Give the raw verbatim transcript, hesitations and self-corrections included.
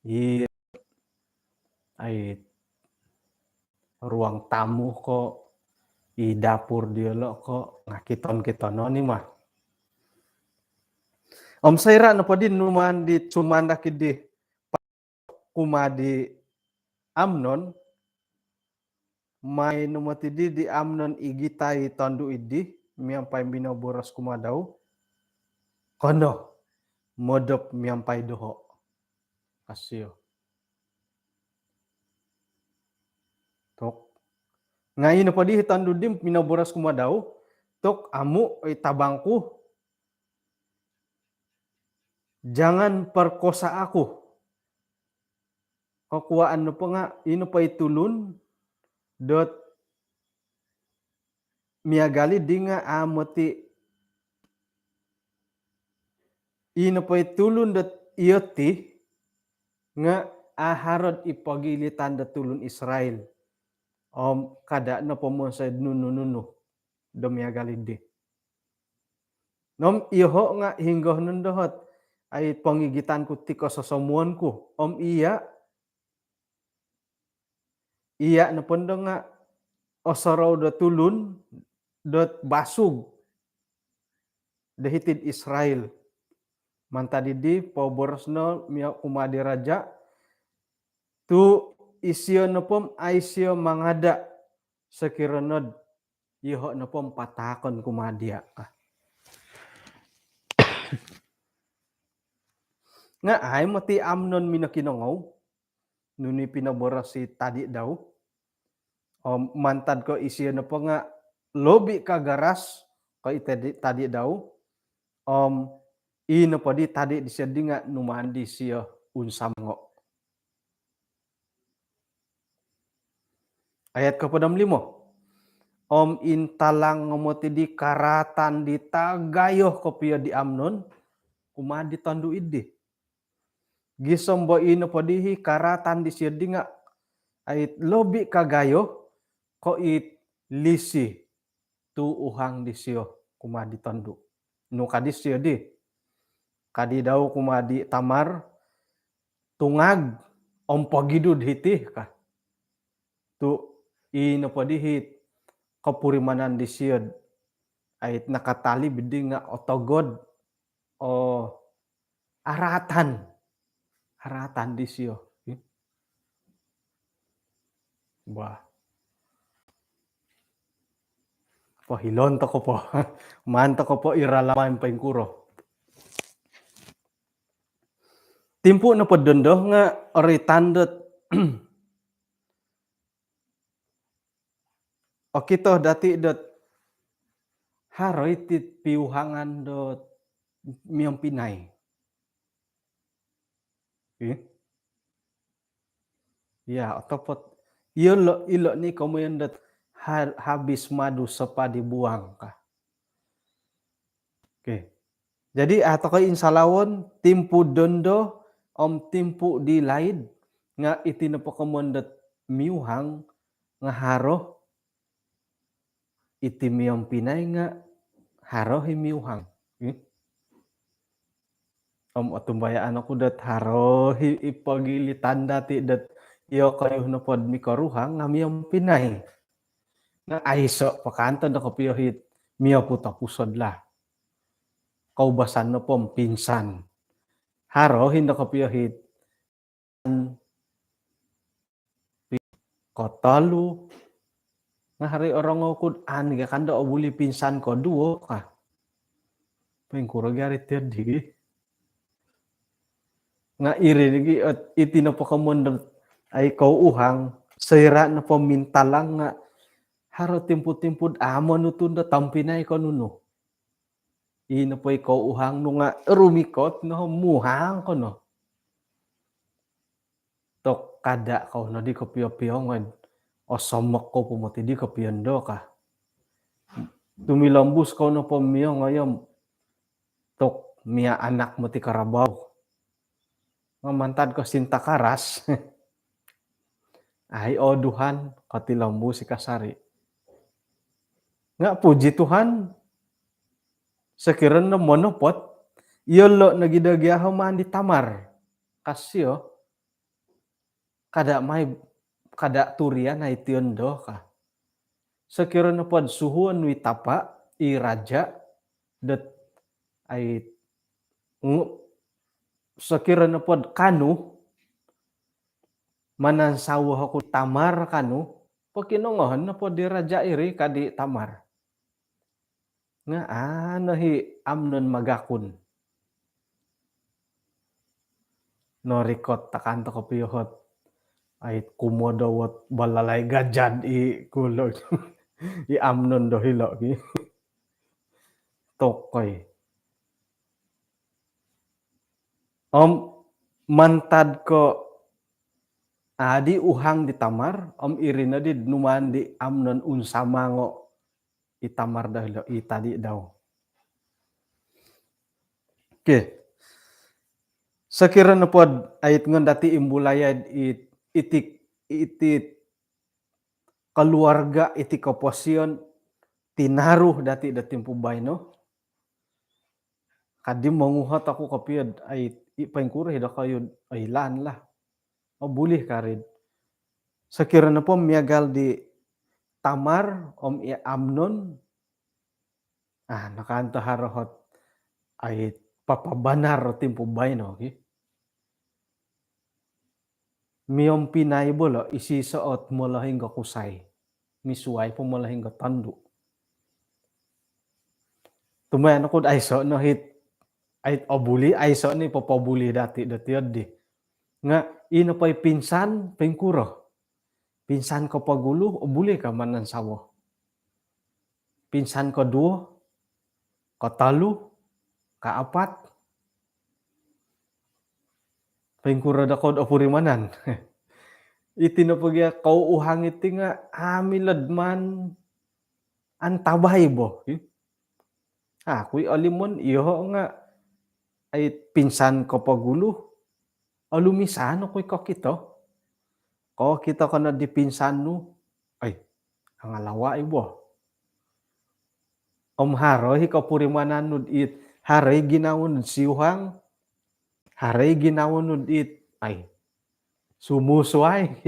i ai ruang tamu ko, i dapur diolo ko, nga kiton-kiton no ni mah. Om soira nopo di numaan di sumandak di kumaa di Amnon, mai no moti di, di Amnon igitai tondu idi miampai minoboros kumaa dau, "Kono, modop miampai doho," ka sio. Tok. Nga i nopo di tondu di minoboros kumaa dau, "Tok, amu, oi tabangku, jangan perkosa aku." Kokuaan nopo nga i nopo i tulun dot miagal di nga amu ti, i nopo i tulun dot iyoti nga a haro id pogilitan dot tulun Israel. Om kada nopo monsoi nunu-nunu do miagal di. Om iyoho nga hinggo nondo ot ai pongigitan ku ti kososomuon ku. Om iya, iya nopo ndo nga osorou do tulun dot basug do hiti'd Israel. Mantad di di, poboros no mio kumaa di raja, tu isio nopo om ai sio mangada sokiro nod iyoho nopo om patahakon kumaa dia ka. Nga ai moti Amnon minokinongou nunu i pinoboros i tadi dau. Om mantad ko isio nopo nga lobi kagaras ko i tadi, tadi dau. Om i nopo di tadi disio di nga numaan disio unsamongo. Ayat kohopod om limo. Om intalang no moti di karaatan di tagayo kopio di Amnon kumaa di tondu idi. Gisom bo i nopo di i karaatan disio di nga ai lobi kagayo ko it lisi tu uhang disio kumaa di tondu. Nu ka disio di, ka di dau kumaa di Tamar, "Tungag om pogidu do hiti," ka. Tu i nopo di it kopurimanan disio, ai nakatalib di nga otogod, o, araatan. Araatan disio. Bah. Pohilon toko po. Maan toko po iralaman poingkuro. Timpu nopo dondo nga ori tandot okito dati dot haro iti piuhangan dot miompinai. Ih. Ya, otopot. Ilo, ilo ni komoyon dot ha-, habis madu sepah dibuang ka. Okey. Jadi, ah, tokou insalawon, timpu dondo om timpu di laid, nga iti nopo komoyon dot miuhang, nga haro iti miompinai nga haro i miuhang. Hmm? Om otumbayaan oku dot haro i, i pogilitan dati dot iyokoyu nopo do mikoruhang nga miompinai. Nga aiso po kanto do kopio it mioput-opusod lah. Koubasan nopo om pinsan. Haro i do kopio it kotolu. Nga haro i orongou ku dot an gia kando obuli pinsan koduo ka. Poingkuro gia ri tiodi. Nga iri nogi ot iti nopo komoyon dot ai kouhang, soira nopo mintalang nga haro timpu-timpu dot amu nutun do tompinai ko nunu. I nopo i kouhang nu nga rumikot no, muhang ko no. Tok kada kou no di kopio-pio ngoi. Osomok kou po moti di kopio ndo ka. Tumilombus kou nopo miongoi om tok miaanak moti karabau. Nga mantad ko sinta karas. Ai oduhan, kotilombus i kasari. Nga puji Tuhan, sokiro no monopot, iyolo nogi do giaho maan di Tamar. Ka sio, Kada mai, kada turian ai tiondo ka. Sokiro nopod suhuon nu i tapa, i raja, dot ai ngu-, sokiro nopod kanu, manansawo oku Tamar kanu, pokinongohon nopo di raja iri ka di Tamar. Nga ano hi Amnon magakun. Norikot takan to kopio hot. Ai kumodo wot balalai gajad i kulo. I Amnon do hilo ki. Tokoi. Om mantad ko adi uhang di Tamar, om iri no di numaan di Amnon unsamango i Tamar dau hilo, i tadi dau. Okey. Sokiro nopod ait ngon dati imbulai it, itik, itit keluarga, itik koposion, tinaru dati do timpu baino. Kadi monguhot oku kopio, ai, i poingkuro hi dokoyu, oilaan lah. O, buli karid. Sokiro nopo miagal di Tamar om i Amnon. Ah, nakanto haro hot, ai, papabanar timpu baino, ki. Miompinai bo lo, isiso ot molohing ko kusai. Misuai po molohing ko tondu. Tumayan oku aiso no hit, ait obuli, aiso ni popobuli dati, dati odi. Nga ino po i pinsan, poingkuro. Pinsan kopogulu, obuli ka manansawo. Pinsan koduo, kotolu, kaapat. Poingkuro dokoyu opurimanan. Iti nopo gia kou uhang iti nga, ah, milo'd maan antabai bo. Aku i olimon, iyoho nga, ai, pinsan kopogulu, olumisan oku i kokito. Kokito ko no di pinsan nu, ai, angalawa i bo. Om haro i kopurimanan nu dit, haro i ginawo nu dit siuhang, haro i ginawo nu dit, ai, sumusuai.